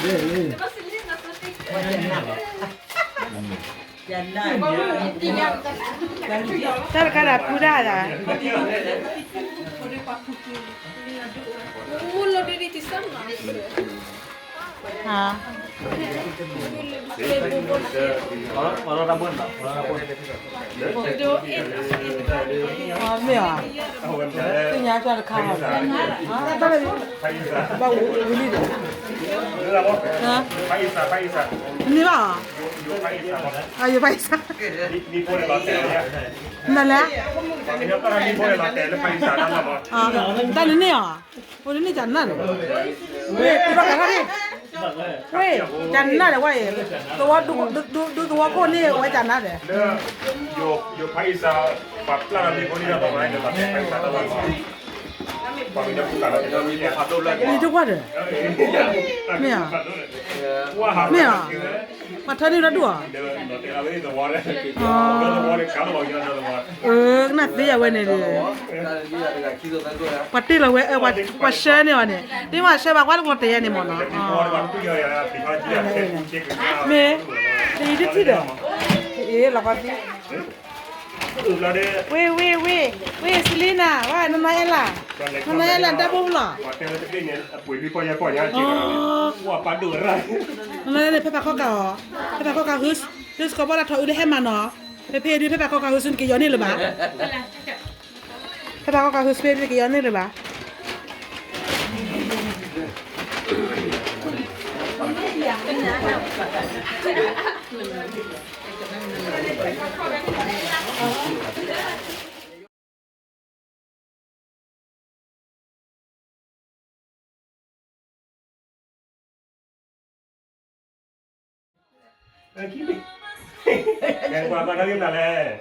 တၢ်တခါဒၣ်ဖုဒၣ်ဒၣ် ဟါ မ့ၢ်ဧါ, သ့ၣ်ညါတၢ်တခါလီၤ, ဘၣ်ဝံၤလံဒီး, န့ၢ်ဘၣ်ဧါ, အယိၤဖးအံသၣ်, နလဲၣ်, တၢ်န့ၣ်န့ၢ်ဧါ, အိၣ်န့ၣ်န့ၢ်ကနၣ်န့ၣ်, ဝ့ၢ် တဘၣ်ကထီၣ်န့ၣ်, ဝ့ၢ် ကနၣ်ဒီးဝဲအံၤ, သဝီဒူ ဒူသဝီခိၣ်န့ၢ်ဝဲကနၣ်ဒီး, ယိၤဖးအံသၣ်, ပှၤပျၢ်လီၤမ့ၢ်ဖိန့ၣ်ဒီး ပှၤမၤလီၤဖးအံသၣ်တၢ်လီၤမး, ပှၤမ့ၢ်တပူၤကးလီၤတၢ်လီၤမ့ၢ်ဖးဒိၣ်လၢ, ယတကွၢ်ဒီး, မ့ၢ်ဧါ, မ့ၢ်ဧါ, ပှၤထၢန့ၢ်ဒီဒူၣ်ဧါ, အၢ ကနၣ်သ့ယၤဝဲန့ၣ်ဒီး, ပှၤတ့ၢ်လီၤဝဲ, ပှၤဆှၢန့ၢ်အီၤန့ၣ်, တ့ၢ်မးဆှၢဘၣ်ကွၢ်တကျိၤတယဲၢ်န့ၣ်မ့ၢ်နီၤ, မ့ၢ်, တယံၤတထံၣ်ဒီး, အ့ လီၤပှၤသံ ဝ့ၢ် ဝ့ၢ် ဝ့ၢ် ဝ့ၢ် Selena ဝဲ နနၤအဲလး, နနၤအဲလး တၢ်ဘိၣ်လီၤ, နနၤန့ၣ် ဖဲပှၤခီကၤအီၤ, ဖဲပှၤခီကၤ ဟုစကီးဘီၣ်တၢ်ထီၣ်အုးလၢဟဲမးနီၤ, ဖဲဖဲဒုး ဖဲပှၤခီကၤ ဟုစူနက့ၤယီၤန့ၢ်လၢၤဘၣ်, ဖဲပှၤခီကၤ ဟုစပ့ဒုးက့ၤယီၤန့ၢ်လၢၤဘၣ်.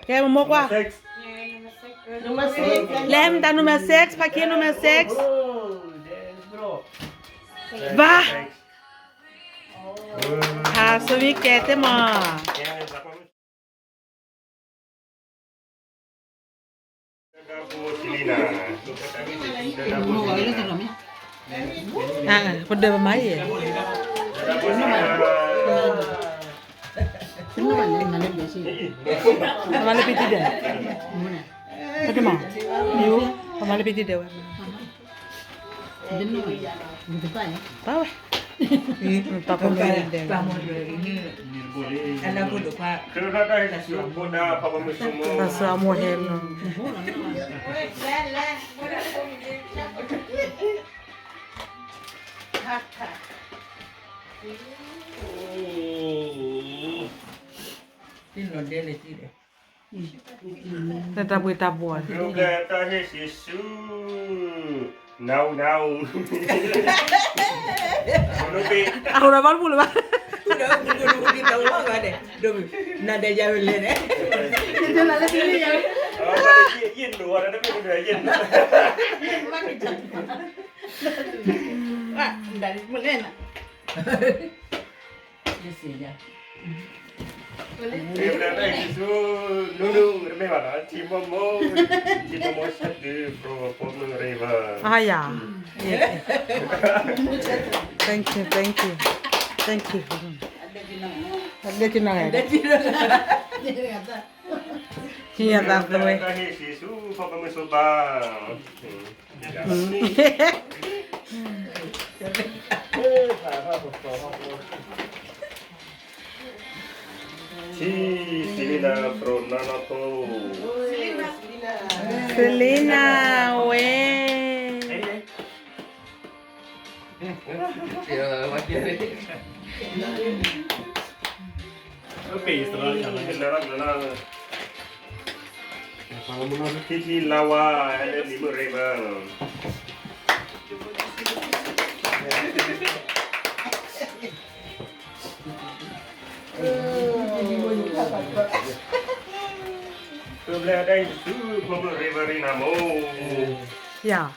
ကဲ မိၢ်မိၢ်ကွၢ်, လဲၤမတၤ number six, ဖါခံ number six, ဘၣ်, ဖါစဝံကဲတဲမး. ပဒၢးပမၤအံၤ, ပမၤလၢပံတံဒဲး, ပမၤလၢပံတံဒဲး, ပမၤလၢပံတံဒဲးဝဲ, ပဝဲ, တၢ်ဖိမ့ၢ်ဒဲး, တၢ်စှၤမိၢ်ဟဲလီၤ. တၢ်ဘှံးတၢ်ဘှီး, တၢ်ဟ့ၣ်စံဆူ, နၤ, အဃိဒီးဘၣ်တပူၤလၢၤဘၣ်, နၤဒီးယၤဝဲလဲၣ်န့ၣ်, ယဲၢ်နုာ်ဝဲဒၣ်တမ့ၢ်ဒၣ်ယဲၢ်နုာ်, ယဲၢ်နုာ်, နုာ်နုာ်တမ့ၢ်ဘၣ်နီၤ, ထံမိၢ်မိၢ်, ထံမိၢ်မိၢ် ဆၢဒုးဖိမုၣ်ရ့ဘၢ, အယၤ, thank you, thank you, thank you, ဒဲကနၣ်, ဟံးအသးသွဲ, တၢ်ဟ့ၣ်စံဆူဖိမုၣ်မိၢ်ဘၣ်. ထံ Selena သရိာ်နီၢ်နီၢ်ဖိ, Selena ဝဲ, Titi Lawa, Helen Limerick. Thank you, Reverend Amo. Yeah.